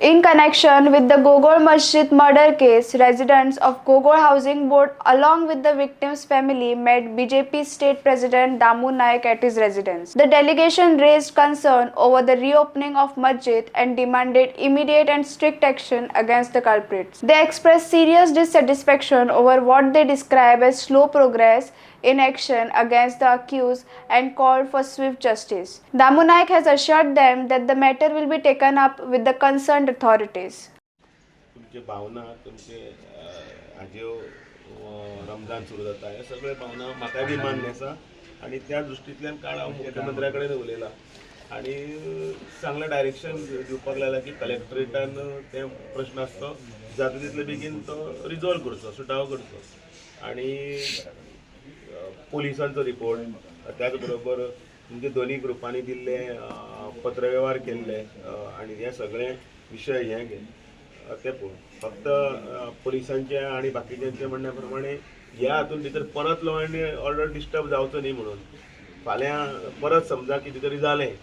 In connection with the Gogol Masjid murder case, residents of Gogol Housing Board along with the victim's family met BJP State President Damu Naik at his residence. The delegation raised concern over the reopening of Masjid and demanded immediate and strict action against the culprits. They expressed serious dissatisfaction over what they describe as slow progress in action against the accused and called for swift justice. Damu Naik has assured them that the matter will be taken up with the concerned authorities. तुमचे भावना, तुमचे हाज्यो रमजान सुरू जाता, हे सगळे भावना म्हाकाय बी मान्य आसा आनी त्या दृश्टींतल्यान काल हांव मुख्यमंत्र्या कडेन उलयलां आनी चांगलें डायरेक्शन दिवपाक लागला की कलेक्टरेटान ते प्रश्न आसा तो जाता तितले बेगीन तो रिजॉल्व करचो, सुटावो करचो आनी पोलिसांचो रिपोर्ट, त्याच बरोबर तुमचे दोनी ग्रुपांनी दिल्ले पत्रवेव्हार केल्ले आनी हे सगळे विशय हे घे ते पळोवन फक्त पोलिसांचे आनी बाकीच्यांचे म्हणण्या प्रमाणे ह्या हातून भितर परत लॉ एंड ऑर्डर डिस्टर्ब जावचो न्ही म्हणून. फाल्यां परत समजा कितें तरी जालें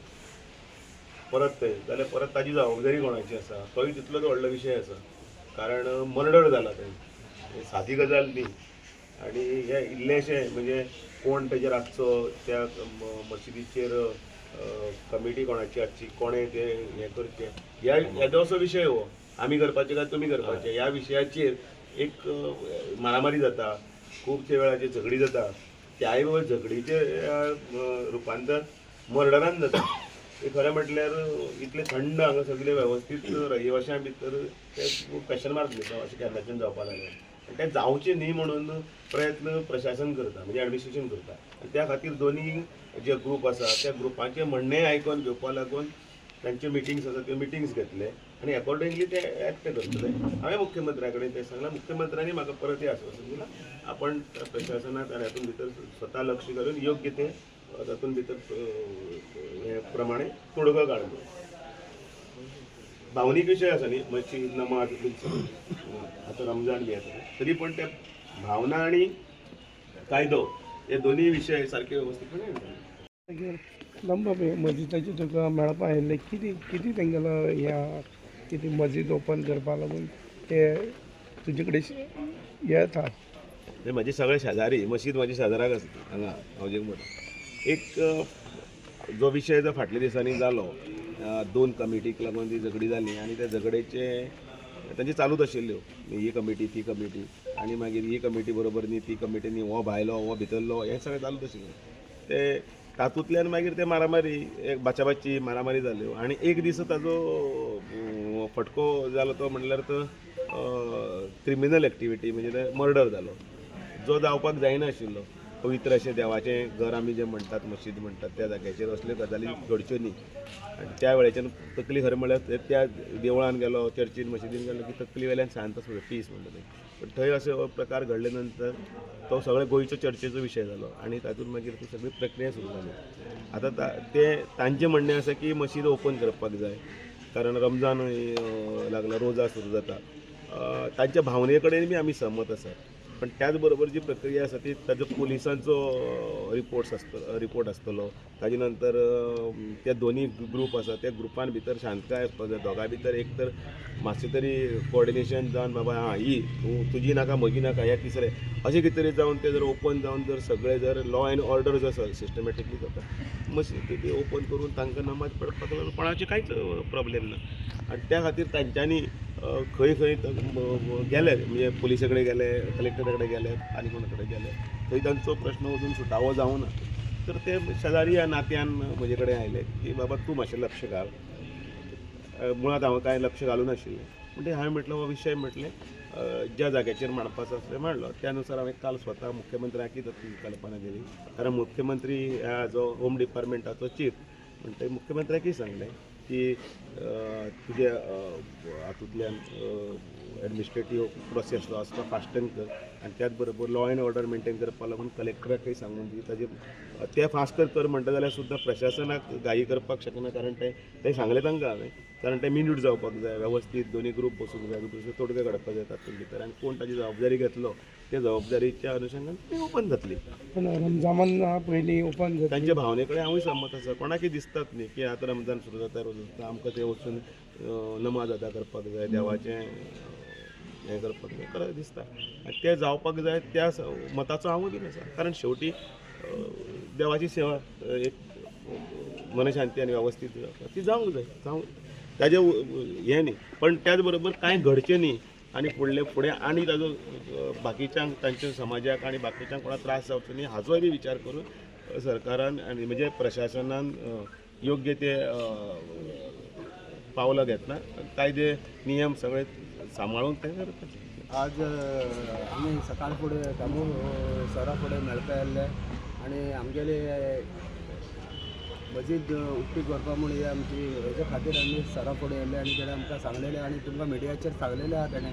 परत तें जाल्यार परत ताजी जबाबदारी कोणाची आसा, तोय तितलोच व्हडलो विशय आसा, कारण मर्डर जाला तें, हें सादी गजाल न्ही. आनी हे इल्लेशें म्हणजे कोण तेजेर आसचो, त्या मशिदीचेर कमिटी कोणाची आसची, कोणें तें हें करचें, ह्या येदोसो विशय हो, आमी करपाचें काय तुमी करपाचें, ह्या विशयाचेर एक मारामारी जाता, खुबशे वेळाचेर झगडी जाता. त्याय बरोबर झगडीचें रुपांतर मर्डरान जाता. ते खरें म्हटल्यार इतलें थंड हांगा सगळे वेवस्थीत रहिवाशां भितर ते क्वेश्चन मार्क न्ही अशें केन्नाच्यान जावपा लागलें आनी तें जावचें न्ही म्हणून प्रयत्न प्रशासन करता, म्हणजे एडमिनिस्ट्रेशन करता. आनी त्या खातीर दोनी जे ग्रूप आसा त्या ग्रुपांचें म्हणणें आयकोन घेवपा लागून तांच्यो मिटिंग्स आसा, त्यो मिटिंग्स घेतले आनी एकॉर्डिंगली ते एक्ट करतले. हांवें मुख्यमंत्र्या कडेन तें सांगलां. मुख्यमंत्र्यांनी म्हाका परत हें आस्वासन दिलां, आपण प्रशासनात आनी हातूंत भितर स्वता लक्ष घालून योग्य ते तातूंत भितर हे प्रमाणे तोडगो काडून. भावनीक विशय आसा न्ही, मशीद, नमाज बीन सगळें. आतां रमजान बी आसा, तरी पण ते भावना आनी कायदो हे दोन्ही विशय सारके वेवस्थीतपणे. मागीर लंबा मजिदाचे तुका मेळपा आयिल्ले, कितें कितें तेंगेलो ह्या कितें मजीद ओपन करपा लागून ते तुजे कडेन येता? ते म्हजे सगळे शेजारी, मशीद म्हज्या शेजाराक आसा हांगा हावजींग बोर्ड. एक जो विशय जो फाटल्या दिसांनी जालो, दोन कमिटीक लागून ती झगडी जाली आनी त्या झगडेचे तांचे चालूच आशिल्ल्यो, ही कमिटी, ती कमिटी आनी मागीर ही कमिटी बरोबर न्ही, ती कमिटी न्ही, हो भायलो, हो भितरलो, हें सगळें चालूच आशिल्लें. ते तातूंतल्यान मागीर ते मारामारी, एक बाचाबाची मारामारी जाल्यो आनी एक दीस ताजो फटको जालो, तो म्हणल्यार तो क्रिमिनल एक्टिविटी, म्हणजे ते मर्डर जालो, जो जावपाक जायनाशिल्लो. पवित्र अशें देवाचें घर आमी जें म्हणटात, मशीद म्हणटात, त्या जाग्याचेर असल्यो गजाली घडच्यो न्ही. आनी त्या वेळेच्यान तकली खरें म्हणल्यार त्या देवळान गेलो, चर्चीन, मशिदीन गेलो की तकली वेल्यान शांत आसता, पीस म्हणटा तें. पण थंय अशे हो प्रकार घडले नंतर तो सगळे गोंयचो चर्चेचो विशय जालो आनी तातूंत मागीर ती सगळी प्रक्रिया सुरू जाली. आतां ते तांचें म्हणणें आसा की मशीद ओपन करपाक जाय, कारण रमजान लागला, रोजा सुरू जाता. तांच्या भावने कडेन बी आमी सहमत आसात, पण त्याच बरोबर जी प्रक्रिया आसा ती ताजो पोलिसांचो रिपोर्ट्स आसतलो, रिपोर्ट आसतलो. ताजे नंतर ते दोनी ग्रूप आसा, त्या ग्रुपान भितर शांतताय आसपाक जाय. दोगां भितर एक तर मातशें तरी कोऑर्डिनेशन जावन, बाबा आं ही तूं तुजी नाका, म्हजी नाका, हे तिसरे अशें कितें तरी जावन ते जर ओपन जावन जर सगळे जर लॉ एंड ऑर्डर जर आसा सिस्टमॅटिकली जाता, मशीद ती ओपन करून तांकां नमाज पडपाक लागून कोणाचे कांयच प्रॉब्लेम ना. आनी त्या खातीर तांच्यांनी खंय खंय गेले, म्हणजे पुलिसे कडेन गेले, कलेक्टरा कडेन गेले आनी कोणा कडेन गेले, थंय तांचो प्रश्न अजून सुटावो जावना. तर ते शेजारी ह्या नात्यान म्हजे कडेन आयले की बाबा तूं मातशें लक्ष घाल. मुळांत हांव कांय लक्ष घालूं नाशिल्लें. म्हणटकीर हांवें म्हटलें, हो विशय म्हटलें ज्या जाग्याचेर मांडपाचो आसलें मांडलो. त्या नुसार हांवें काल स्वता मुख्यमंत्र्याकय तातूंत कल्पना दिली, कारण मुख्यमंत्री ह्या जो होम डिपार्टमेंटाचो चीफ म्हणटकीर मुख्यमंत्र्याकय सांगलें की तुज्या हातूंतल्यान एडमिनिस्ट्रेटीव प्रोसेस जो आसा तो फास्टन कर आनी त्याच बरोबर लॉ एंड ऑर्डर मेंटेन करपा लागून कलेक्टराकय सांगून दी. ताजेर ते फास्ट कर कर म्हणटा जाल्यार सुद्दां प्रशासनाक घाई करपाक शकना, कारण ते ते सांगलें तांकां हांवें. कारण ते मिन्यूट जावपाक जाय वेवस्थीत, दोनी ग्रूप बसूंक जाय, दुसरे तोडगे काडपाक जाय तातूंत भितर, आनी कोण ताजी जबाबदारी घेतलो ते जबाबदारीच्या अनुशंगान ती ओपन जातली. पण रमजामान पयलीं ओपन जातली. तांच्या भावने कडेन हांवूय सहमत आसा. कोणाकय दिसतात न्ही की आतां रमजान सुरू जाता, रोज जाता, आमकां ते वचून नमाज अदा करपाक जाय, देवाचें हें करपाक जाय, खरें दिसता आनी तें जावपाक जाय. त्या मताचो हांवूय बीन आसा, कारण शेवटी देवाची सेवा एक मनशांती आनी वेवस्थीत जावपाक ती जावंक जाय, जावंक ताजें हें न्ही. पण त्याच बरोबर कांय घडचें न्ही आनी फुडले फुडें आनी ताजो बाकीच्यांक, तांच्या समाजाक आनी बाकीच्यांक कोणाक त्रास जावचो न्ही हाजोय बी विचार करून सरकारान आनी म्हणजे प्रशासनान योग्य ते पावलां घेतना कायदे नियम सगळे सांबाळून तें करपाचें. आज आमी सकाळ फुडें दामू सरा फुडें मेळपा आयिल्ले आनी आमगेले मजीद उक्ती करपा म्हूण हे आमची हेच्या खातीर आमी सरा फुडें येयल्ले आनी तेणें आमकां सांगलेलें आनी तुमकां मिडियाचेर सांगलेलें आहा तेणें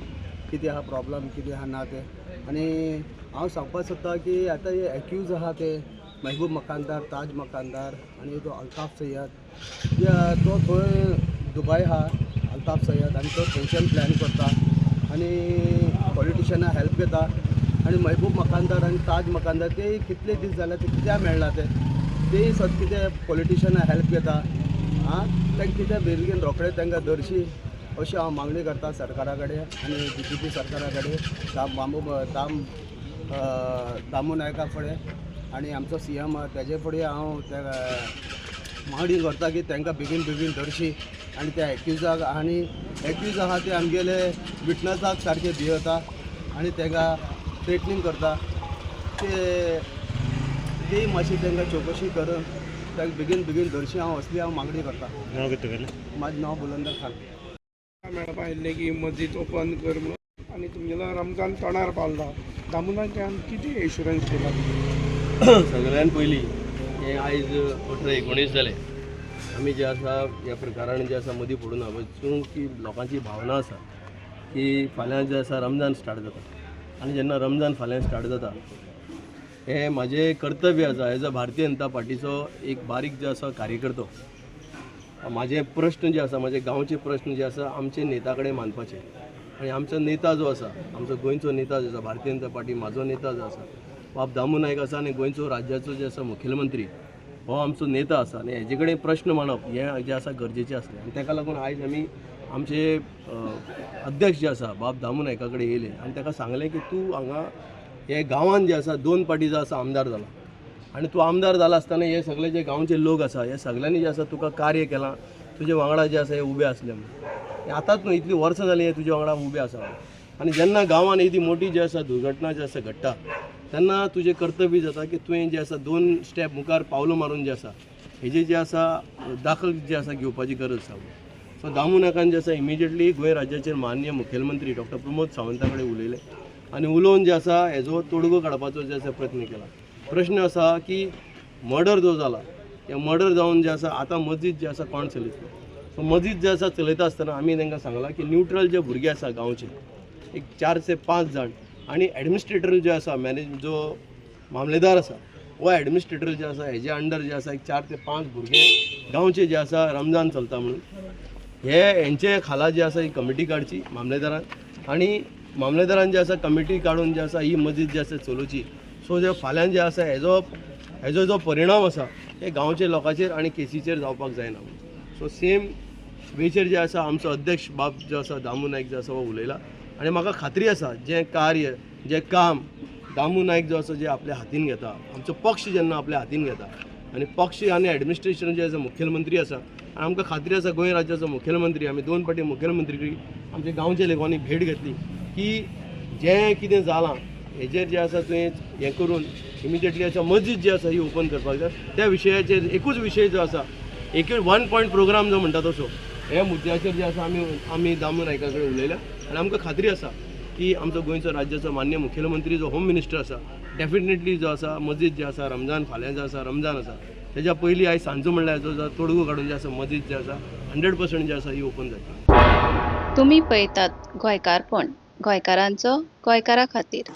कितें आहा प्रॉब्लम, कितें आहा ना तें. आनी हांव सांगपाक सोदता की आतां हे एक्यूज आहा ते महबूब मकानदार, ताज मकानदार आनी तो अल्ताफ सय्यद जे आहा, तो थंय दुबय आहा अल्ताफ सय्यद, आनी तो थंयच्यान प्लॅन करता आनी पॉलिटिशनां हेल्प घेता. आनी महबूब मकानदार आनी ताज मकानदार ते कितले दीस जाले ते कित्याक मेळना, ते तेय सद कितें पॉलिटिशनां हेल्प घेता. आं, तांकां कितें बेगीन रोखडे तांकां धरशी अशी हांव मागणी करता सरकारा कडेन आनी बीजेपी सरकारा कडेन, दाम बांबू दाम दामू नायका फुडें आनी आमचो सीएम आहा तेजे फुडें हांव ते मागणी करता की तांकां बेगीन बेगीन धरशी आनी त्या एक्युजाक, आनी एक्यूज आहा ते आमगेले विटनसाक सारके भियेता आनी तांकां थ्रेटनींग करता. ते ती मातशी तांकां चवकशी करून तांकां बेगीन बेगीन धरशी हांव असली हांव मागणी करता. नांव कितें तुगेलें? म्हाजें नांव बुलंदर खान. मेळपा आयिल्ले की मस्जीद ओपन कर म्हणून आनी तुमगेलो रमजान तोंडार पावला, दामू नायकान कितें एश्युरन्स दिला? सगळ्यान पयलीं हें आयज 18-19 जालें आमी जे आसा ह्या प्रकारान जे आसा मदीं पडूना, वचून की लोकांची भावना आसा की फाल्यां जे आसा रमजान स्टार्ट जाता आनी जेन्ना रमजान फाल्यां स्टार्ट जाता हें म्हाजें कर्तव्य आसा एज अ भारतीय जनता पार्टीचो एक बारीक जे आसा कार्यकर्तो, म्हाजे प्रश्न जे आसा, म्हाजे गांवचे प्रश्न जे आसा आमचे नेता कडेन मांडपाचे. आनी आमचो नेता जो आसा, आमचो गोंयचो नेता जो आसा, भारतीय जनता पार्टी म्हाजो नेता जो आसा बाब दामू नायक आसा आनी गोंयचो राज्याचो जे आसा मुखेलमंत्री हो आमचो नेता आसा आनी हेजे कडेन प्रश्न मांडप हें जें आसा गरजेचें आसलें. आनी ताका लागून आयज आमी आमचे अध्यक्ष जे आसा बाब दामू नायका कडेन येयले आनी ताका सांगलें की तूं हांगा हे गांवान जे आसा दोन पाटी जो आसा आमदार जाला आनी तूं आमदार जाला आसतना हे सगळे जे गांवचे लोक आसा हे सगळ्यांनी जे आसा तुका कार्य केलां, तुजे वांगडा जे आसा हे उबे आसले म्हणून. हे आतांच न्हू, इतलीं वर्सां जालीं हे तुजे वांगडा उबे आसा. आनी जेन्ना गांवान येदी मोठी जी आसा दुर्घटना जी आसा घडटा तेन्ना तुजें कर्तव्य जाता की तुवें जें आसा दोन स्टेप मुखार पावलां मारून जें आसा हेजें जें आसा दाखल जें आसा घेवपाची गरज आसा. सो दामू नायकान जें आसा इमिजिएटली गोंय राज्याचेर माननीय मुखेलमंत्री डॉक्टर प्रमोद सावंता कडेन उलयले आनी उलोवन जें आसा हेजो तोडगो काडपाचो जे आसा प्रयत्न केला. प्रश्न आसा की मर्डर जो जाला, हे मर्डर जावन जे आसा आतां मस्जीद जे आसा कोण चलयतलो? सो मस्जीद जे आसा चलयता आसतना आमी तांकां सांगलां की न्युट्रल जे भुरगे आसा गांवचे एक 4 ते 5 जाण आनी एडमिनिस्ट्रेटर जे आसा, मॅनेज जो मामलेदार आसा हो एडमिनिस्ट्रेटर जे आसा हेजे अंडर जे आसा एक 4 ते 5 भुरगे गांवचे जे आसा रमजान चलता म्हणून हे हेंचे खाला जे आसा ही कमिटी काडची मामलेदारान आनी मामलेदारान जे आसा कमिटी काडून जे आसा ही मस्जीद जे आसा चलोवची. सो जे फाल्यां जे आसा हेजो जो परिणाम आसा हे गांवचे लोकांचेर आनी केसीचेर जावपाक जायना. सो सेम वेचेर जे आसा आमचो अध्यक्ष बाब जो आसा दामू नायक जो आसा हो उलयला आनी म्हाका खात्री आसा जें कार्य जें काम दामू नायक जो आसा जे आपल्या हातीन घेता, आमचो पक्ष जेन्ना आपल्या हातीन घेता आनी पक्ष आनी एडमिनिस्ट्रेशन जे आसा मुखेलमंत्री आसा आनी आमकां खात्री आसा गोंय राज्याचो मुखेलमंत्री, आमी दोन फावटी मुखेलमंत्री आमच्या गांवच्या लोकांनी भेट घेतली की जें कितें जालां हेजेर जें आसा तुवें हें करून इमिजिएटली आसा मस्जीद जी आसा ही ओपन करपाक जाय. त्या विशयाचेर एकूच विशय जो आसा एक वन पॉयंट प्रोग्राम जो म्हणटा तसो हे मुद्द्याचेर जे आसा आमी दामू नायका कडेन उलयल्या आनी आमकां खात्री आसा की आमचो गोंयचो राज्याचो मान्य मुखेलमंत्री जो होम मिनिस्टर आसा डेफिनेटली जो आसा मस्जीद जे आसा रमजान फाल्यां जो आसा रमजान आसा तेज्या पयलीं आयज सांजचो म्हणल्यार जो तोडगो काडून जे आसा मस्जीद जे आसा 100% जे आसा ही ओपन जातली. तुमी पळयतात गोंयकारपण, गोंयकारांचो गोंयकारा खातीर.